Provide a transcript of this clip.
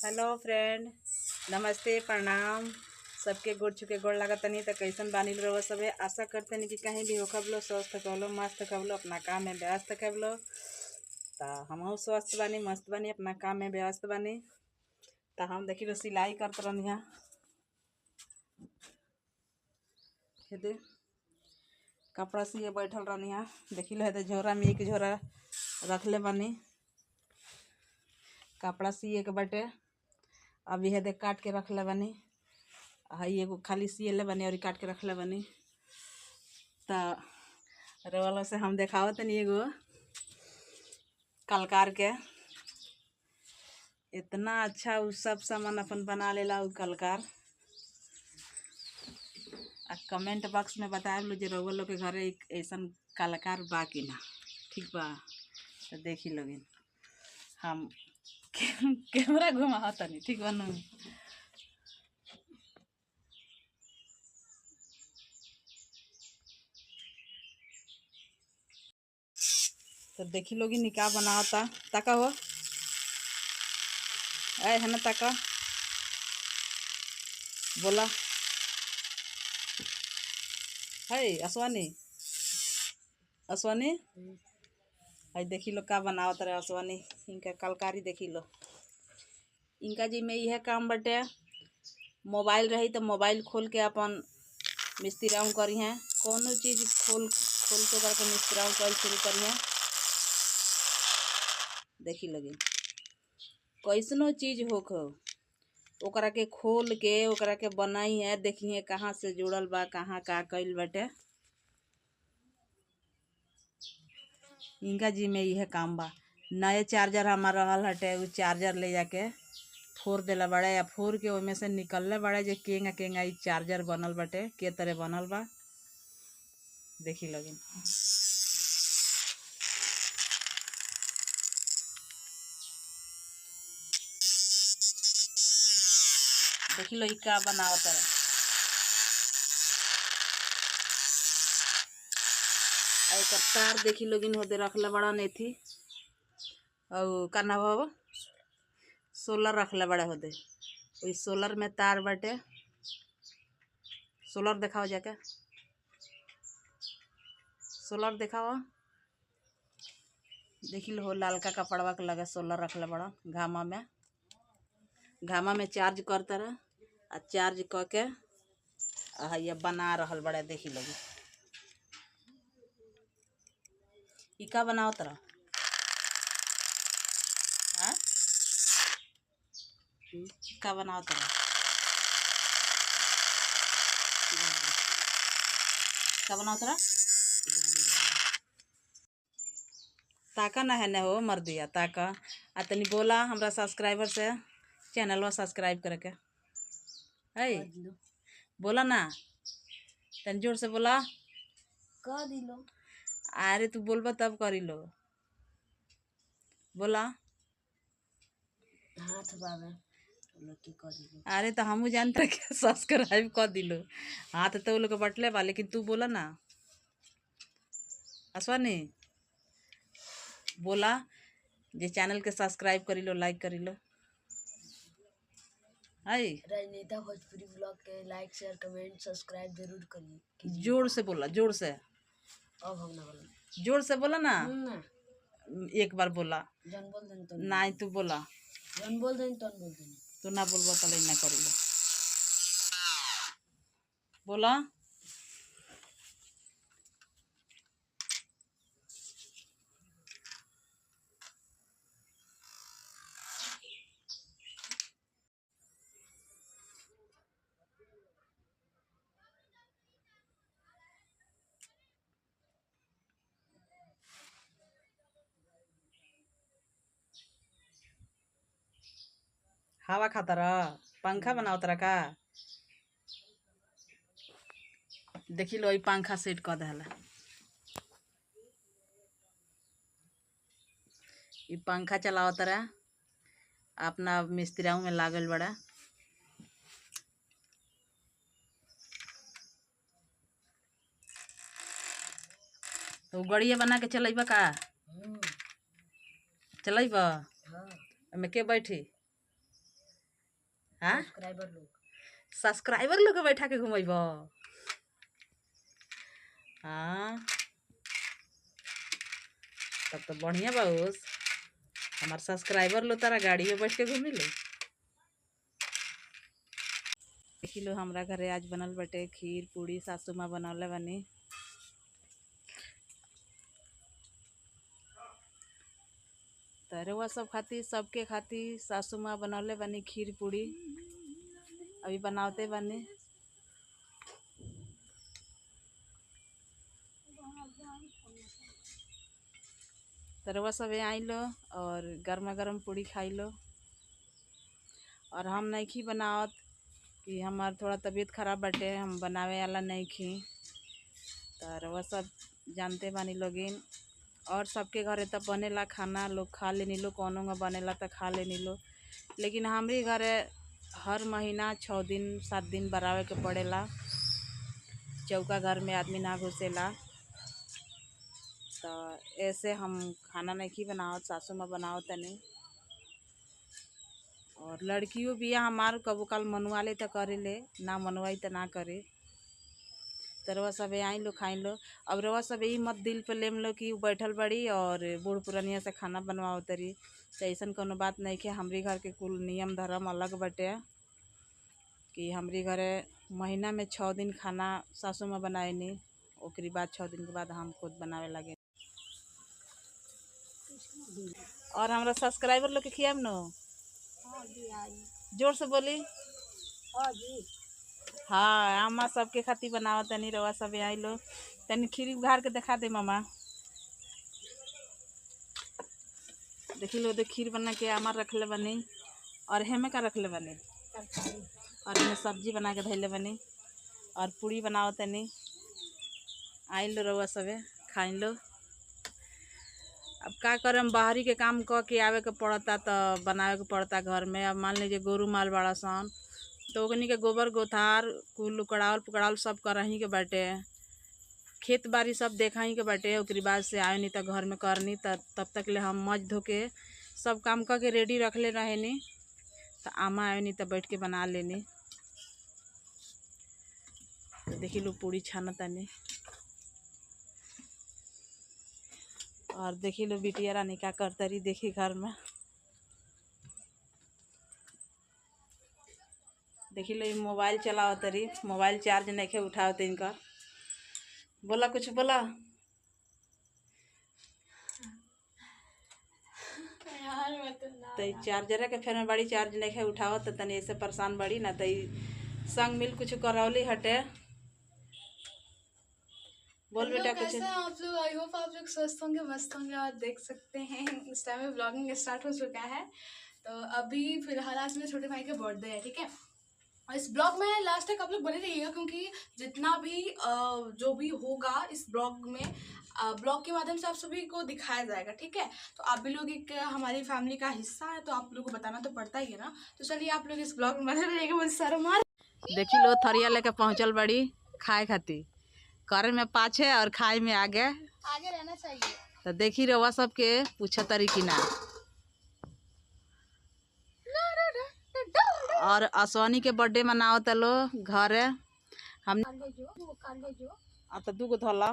Hello friend, नमस्ते, प्रणाम। सबके गोड़ छुके गोड़ लागतनी। त कैसन बानी रउआ सबे? आशा करतनी कि कहीं भी होखब लो, स्वस्थ होखब लो, मस्त होखब लो, अपना काम में व्यस्त होखब लो। त हमहू स्वस्थ बानी, मस्त बानी, अपना काम में व्यस्त बानी। त हम देखी लो सिलाई करत रहनी। हेदे कपड़ा सिए बैठल रहनी। देखी लो हेदे झोरा में एक झोरा रखले बानी, कपड़ा सिए के बाटे। अभी हेदे काट के रखले बानी, हई एगो खाली सिएले बानी और काट के रखले बानी। त रउआ से हम देखावतनी एगो कलकार के, इतना अच्छा उ सब सामान अपन बना लेला उ कलकार। आ कमेंट बॉक्स में बताएब लो जे रउआ लोग के घरे एक ऐसन कलाकार बा कि ना। ठीक बा, तो देखी लोगिन हम कैमरा घुमावतनी। ठीक बा नु? तो देखी लोगिन निका बनावता। ताका हो, ए है ना, ताका बोला है असवानी, असवानी हई देखी लो का बनावत रहे असवानी। इनका कलकारी देखी लो। इनका जी में यह काम बटे, मोबाइल रही तो मोबाइल खोल के अपन मिस्त्रियाँ करी हैं, कोनो चीज़ खोल खोल के ओकरा के मिस्त्रियाँ कर शुरू करी हैं। देखी लगे कैसनो चीज़ होख ओकरा के खोल के ओकरा के बनाई है। देखिए कहाँ से जुड़ल बा, कहाँ का कइल बटे। इनका जी में यह काम बा। नए चार्जर हमार रहल हटे, उ चार्जर ले जाके फोड़ देला बड़े, या फोड़ के ओमे से निकलले बड़े जे केंगा केंगा इ चार्जर बनल बटे, के तरह बनल बा। देखी लगिन देखी लो इ का बनावत रहे। आ एकर तार देखी लोगिन होदे रखले बड़न एथी, और का नाम हव सोलर रखले बड़े होदे। ओई सोलर में तार बाटे। सोलर देखाओ जाके, सोलर देखाओ। देखी लो लालका कपड़वा के लगे सोलर रखले बड़न। घामा में, घामा में चार्ज करते रहे, आ चार्ज क के आ ये बना रहल बड़े। देखी लोगी इ का बनावत रह? हाँ, का बनावत रह? का बनावत रह? ताका ना है न हो मर्दिया, ताका। आ तनी बोला हमरा सब्सक्राइबर से चैनलवा सब्सक्राइब करे के। है बोला ना, तनी जोर से बोला। कर दिलो। अरे तू बोलबा तब करी लो। बोला। हाथ बावे लोग के कर दिलो। अरे तो हमू जानते के सब्सक्राइब कर दिलो, हाथ तो लोग बटले बा, लेकिन तू बोला ना। असवानी बोला जे चैनल के सब्सक्राइब करी लो, लाइक करी लो। हाय राजनेता भोजपुरी ब्लॉग के लाइक शेयर कमेंट सब्सक्राइब जरूर करिए। जोर से बोला, जोर से। अब हम ना बोला, जोर से बोला ना। ना एक बार बोला। जन बोल देन तो नहीं, तू बोला। जन बोल देन तो बोल देन। तू ना बोलबा तो ना करी लो। बोला। हवा खाता रह, पंखा बनावत रह का? देखी लो पंखा सेट कर देला। इ पंखा चलावत रह, अपना मिस्त्रियाओं में लागल बड़ा। तो गड़िया बना के चलेबा का? चलेबा? हाँ। ओमे के बैठी? हाँ, सब्सक्राइबर लोग। सब्सक्राइबर लोग के बैठा के घुमैब? हाँ, तब तो बढ़िया बा। उस हमार सब्सक्राइबर लोग तारा गाड़ी में बैठ के घूमी लो। देखी लो, हमरा घरे आज बनल बटे खीर पूड़ी, सासू माँ बनौले बनी। त रउआ सब खातिर, सबके खातिर सासू माँ बनौले बनी खीर पूड़ी, अभी बनावते बनी। त रउआ सब आई लो और गर्मा गर्म पूड़ी खाई लो। और हम नइखी बनावत कि हमार थोड़ा तबीयत खराब बाटे, हम बनावे वाला नइखी। त रउआ सब जानते बानी लोगिन। और सबके घरे त बनेला खाना, लोग खा लेनी लो, कौनो का बनेला त खा लेनी लो, लेकिन हमरी घरे हर महीना 6 दिन 7 दिन बरावे के पड़ेला। चौका घर में आदमी ना घुसेला, त ऐसे हम खाना नहीं बनावत, सासू माँ बनावत तनी। और लड़कियों बिया हमार कबो काल मनवा ले त करे ले, ना मनवाई त ना करे। त रउआ सब आई लो, खाई लो। अब रउआ सब यही मत दिल पे लेम लो कि उ बैठल बड़ी और बूढ़ पुरनिया से खाना बनवाओ तरी, त अइसन कोनो बात नहीं है। हमरी घर के कुल नियम धर्म अलग बटे कि हमरी घरे महीना में 6 दिन खाना सासू माँ बनाएनी, ओकरी बाद 6 दिन के बाद हम खुद बनावे लगे। और हमरा सब्सक्राइबर लोग के खियाम न? हाँ जी, आई। जोर से बोली। हाँ जी। हाँ, अम्मा सबके खातिर बनावत तनी, रउआ सब आई लो। तनी खीर उघार के दिखा दे मामा। देखी लो, देख खीर बना के अम्मा रखले बनी। और हेमे का रखले बनी, और एमे सब्जी बना के धैले बनी और पूड़ी बनावत तनी। आई लो रउआ सबे खाई लो। अब का करम, बाहरी के काम क के आवे के पड़ता त बनावे के पड़ता घर में। अब मान लीजिए गोरू माल बड़ा सन तो ओकनी के गोबर गोथार कुल उकड़ावल पुकड़ावल सब करही के बाटे, खेत बाड़ी सब देखही के बाटे। ओकरी बाद से आए नी त घर में करनी, त तब तक ले हम मज धो के सब काम क के रेडी रखले रहेनी, त आमा आए नी त बैठ के बना लेनी। तो देखी लो पूड़ी छानतानी। और देखी लो बिटिया रानी का करतरी देखी घर में। देखी लो मोबाइल चलावतरी, मोबाइल चार्ज नहीं उठावत इनका। बोला कुछ बोला। तो चार्जर के फेर में बड़ी चार्ज नहीं उठावत, त तनी ऐसे परेशान बड़ी ना, त संग मिल कुछ करौली हटे। बोल बेटा कुछ। कैसे हैं आप लोग? I hope आप लोग स्वस्थ होंगे, मस्त होंगे। और देख सकते हैं इस टाइम में ब्लॉगिंग स्टार्ट हो चुका है। तो अभी फिलहाल आज मेरे छोटे भाई का बर्थडे है, ठीक है। और इस ब्लॉग में लास्ट तक आप लोग बने रहिएगा, क्योंकि जितना भी जो भी होगा इस ब्लॉग में, ब्लॉग के माध्यम से आप सभी को दिखाया जाएगा, ठीक है। तो आप भी लोग एक हमारी फैमिली का हिस्सा है, तो आप लोग को बताना तो पड़ता ही है ना। तो चलिए आप लोग इस ब्लॉग में बने रहिएगा। मुझे शर्म आ देखी लो थरिया लेके पहुँचल बड़ी खाए खाती, करे में पाछे और खाए में आगे आगे रहना चाहिए। तो देखी रउआ सबके पूछा तरी कि ना। और असवानी के बर्थडे मनावत लो घरे हम। जो आ तो दूगो धोला।